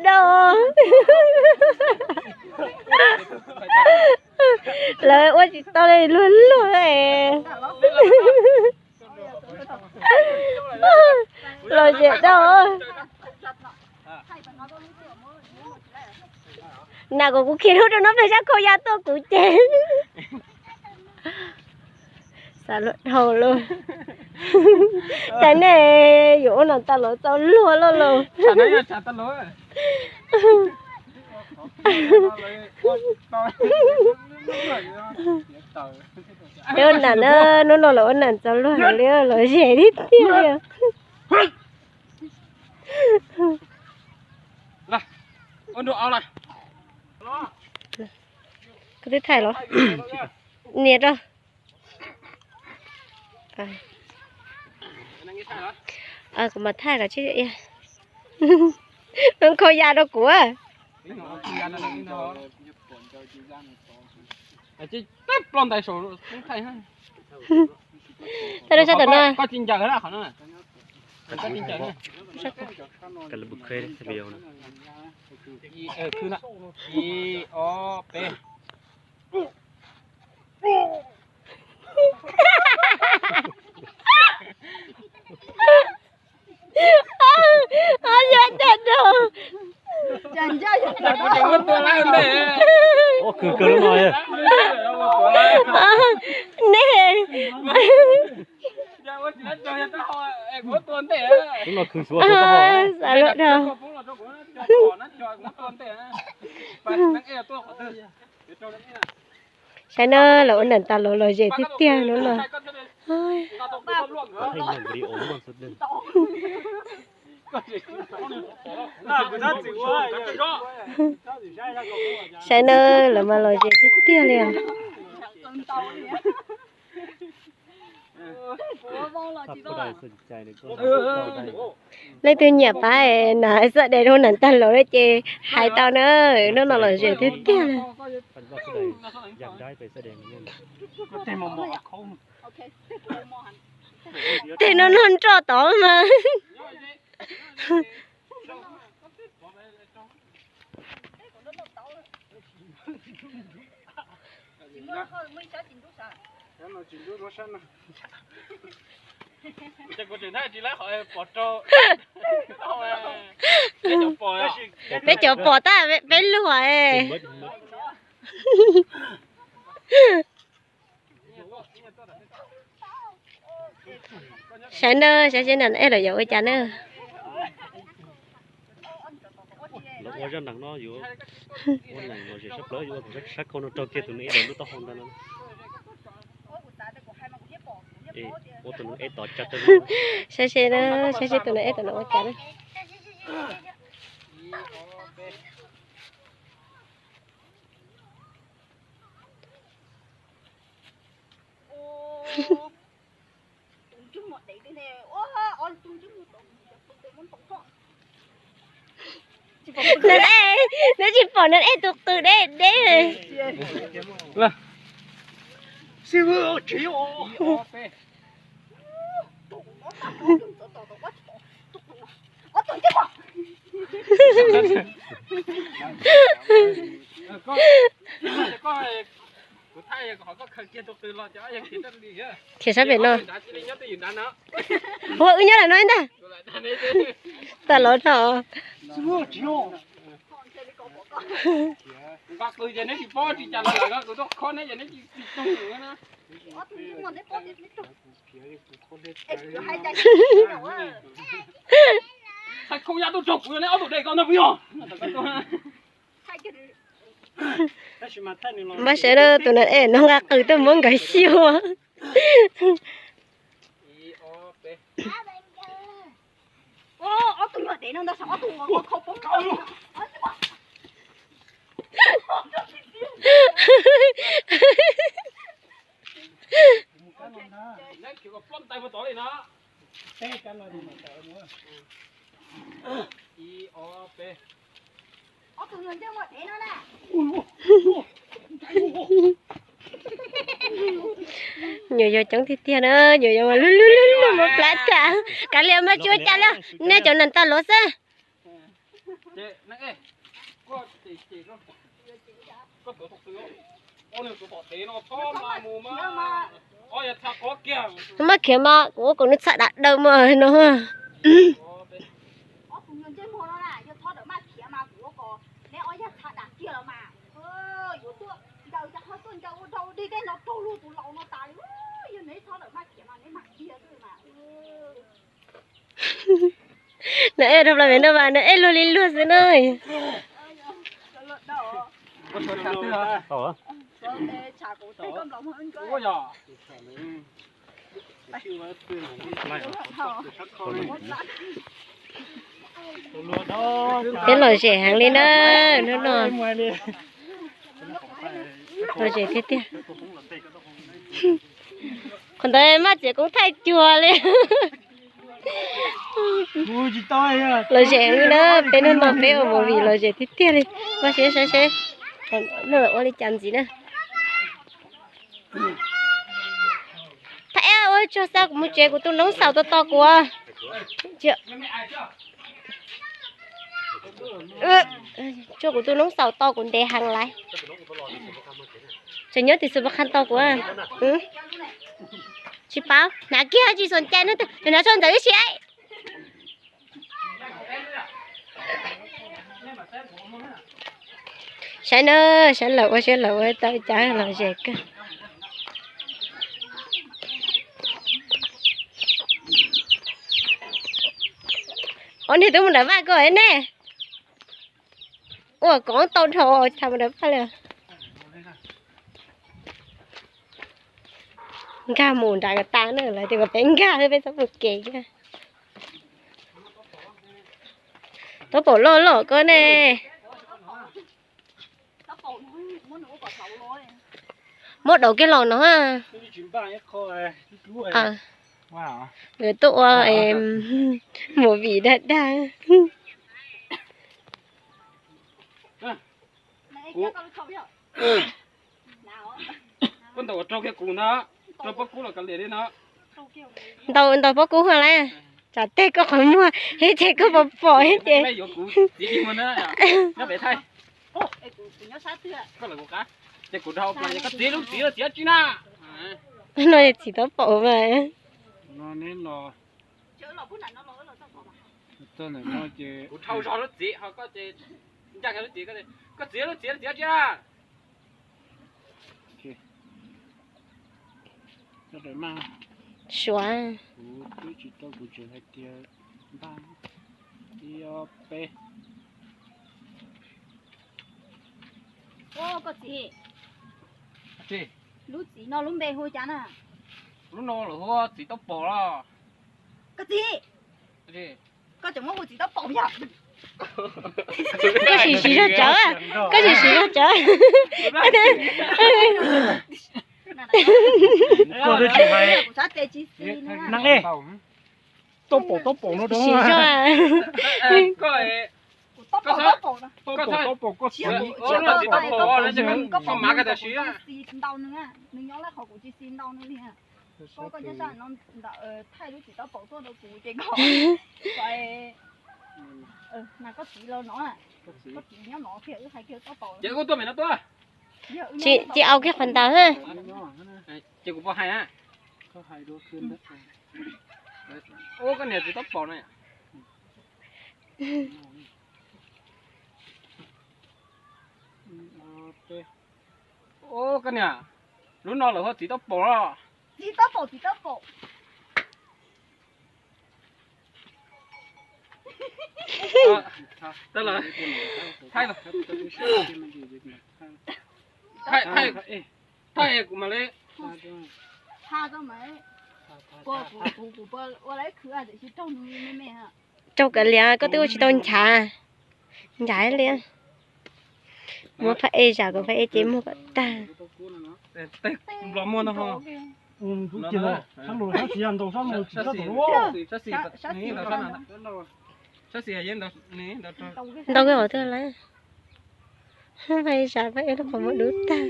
Dau. Lawv ua tsis tau li, luag luag. Los zem dau. Nam kom kuv khiav lub rau no plag sab khau ya tuaj kuv ces. Xav luag dhau lauj. Cas nej yuav ua nam tas lov txaus luag lauj lauj. Peb ua nam na, hnub no los ua nam txaus luag heev li, los zem tiag tiag li. Koj twb thaij los? Nias rau. Kuv mam thaij kom tsib. Nws khau ya rau kuv. Thaij rau sab tom no. Koj tsis ncaws na, qhov no. Ib, ob, peb. Yog dag rau. Nej. Xav luag dhau. Saib na, los ua nam tas lov los zem tiag tiag no los. Saib na, lawv mas los zem tiag tiag li os. Leej twg nyiam pab na, xav de rau nam tag lov ces hais tau na, hnub no los zem tiag tiag li. Tej no no nroj tod mas. Peb cov pom tab peb luag. Saib na, saib seb nam ej los yuav ua cas na. Lawv ua zaj nees no yuav ua nees los zem sab plaws, yuav sab khau no raug kiag tus neeg ej lub taub hau ntawd no. Ua tus neeg ej tod tsa tawg no. Saib seb, saib seb tus neeg ej tod no ua cas na. Neb tsis pom neb tus qws deb deb. Khiav sab pem no. Ua wb nyob lawm no ntag. Tag lov dhau. Npaj sawv daws, tus neeg ej no nqa qws tuaj muab nkawd xyuas. Nyuam yaus coob tiag tiag na, nyuam yaus lub lub lub lub mus plab tas. Kav liam mas tsis ua cas li, nej cov neeg tag lov xwb. Maj khiav mas kuv ua kom nws txhaj dam daws mas no. Nws ej rau plaws pem no mas nws ej luag li luag xwb na. Peb lom zem heev li na hnub no. Lom zem tiag tiag. Qhov ntawd Maj txiav koob thaij cuag li. Lom zem heev li na, peb hnub no peb ua movie lom zem tiag tiag li. Ua siab saib seb ua li cas ntxiv na. Thaj ib ua tsaug xa kuv mus tsev, kuv tus noob xaus tau tos kuv. Tsuas kuv tus noob xaus tau kuv ntev heev lawm. Tseem nyob tim xus pas khas tau kuv. Tsis paub, hnav kiag tsis xom cai no, hnav tso ntawd ib si. Saib na, saib lawv ua, saib lawv ua tau cas lom zem kawg. Ob niag twb mus nram vaj ko ne. Ua koob tau dhau tham mus nram vaj li. Nkag mus nram ko tas na, lawv tias kom peb nkag xwb peb txhob mus kev kiag. Taub paum loj loj koj ne. Muab daus kiag los no. Nkawd tuaj ua movie dag dag. Ntaus ntaus pob kub hos lawm, tsam teg koj qhov muag thiab ces koj pom pom thiab ces. No txiv taub paum mas. Kuv dhau zog lub txiv, ho koj ces ncaj kiag lub txiv, koj txiv lub txiv txiav cia. Suav. Kuv twb tsis tau, kuv tseem hais tias npaj ib ob peb. Koj txiv, lub txiv no lub npe hu cas na? Lub no lawv hu txiv taub paum los. Koj txiv, koj tseem muab hu txiv taub paum yog? Koj sim siv zog tsawv, koj sim siv zog tsawv. Kuv xav tes tsis xis na. Taub paum taub paum no rau siv zog. Taub paum taub paum koj txiv. Koj mas koj tsis xis ntau nws, nws nyob lawm qhov kuv tsis xis ntau nws li. Koj nyob sab no ntawm thaij lub txiv taub paum tuaj rau kuv ces koj, koj txiv los no, koj txiv nyob no thiab wb hais kiag taub paum. Ces ua tuaj mem no tuaj. Ces au kiag qhov ntawd. Ces kuv puas hais na? Ua koj niam txiv taub paum no. Ua koj niam, lub no lawv hu txiv taub paum los? Txiv taub paum, txiv taub paum. Thaij kuv mam li. Raug kav liam, koj twb ua tsis tau nchav. Nchav li. Muab phab ej zam kom phab ej ces muag kom tag. Ntau kawg hov twg lawm. Phab ej zam phab ej lub qhov muag dub tag.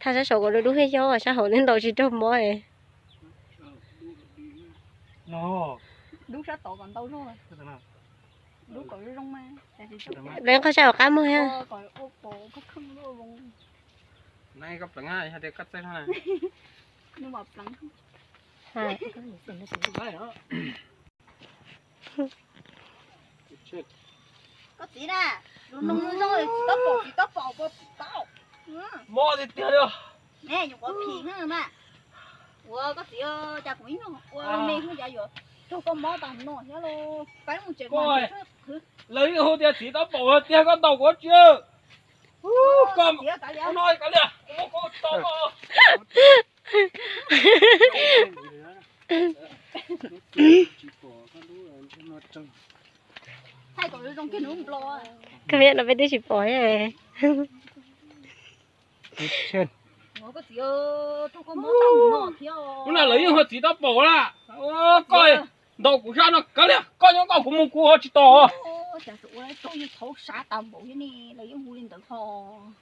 Thaj sab saum kom dub dub thiab xyov sab hauv nws ntaus tsis raug mob. Lub sab tod kom ntau zog, lub kom zoo zoo mas. Pleev qhov sab hauv qab muag thiab. Koj pleev, yog tias koj txawj no na. Koj txiv na, lus noog zoo zoo tsis tau pom, tsis tau pom, pom tsis tau. Mob tiag tiag li. Ne, nyuam qhuav phim na mas. Ua koj txiv, cas kuv ib nyuag ua me xwb cas yuav raug koj mob tag no thiab lauj. Peb mus tsev mas. Lawv yeej hu tias txiv tau pom tiag, koj ntaus kuv tsis. Koj no kav liam, kuv muab koj tau. Koj niam no peb twb tsis pom. Ua koj txiv, raug koj mob tag no thiab. Ua no lawv yeej hu txiv tau pom lawm. Koj ntaus kuv sab no kav liam, koj nyob koj, kuv mus kuv tsis tos. Cas ua tau yus txhaum sab tas npaum thiab ne, lawv yeej hu li ntawd hos.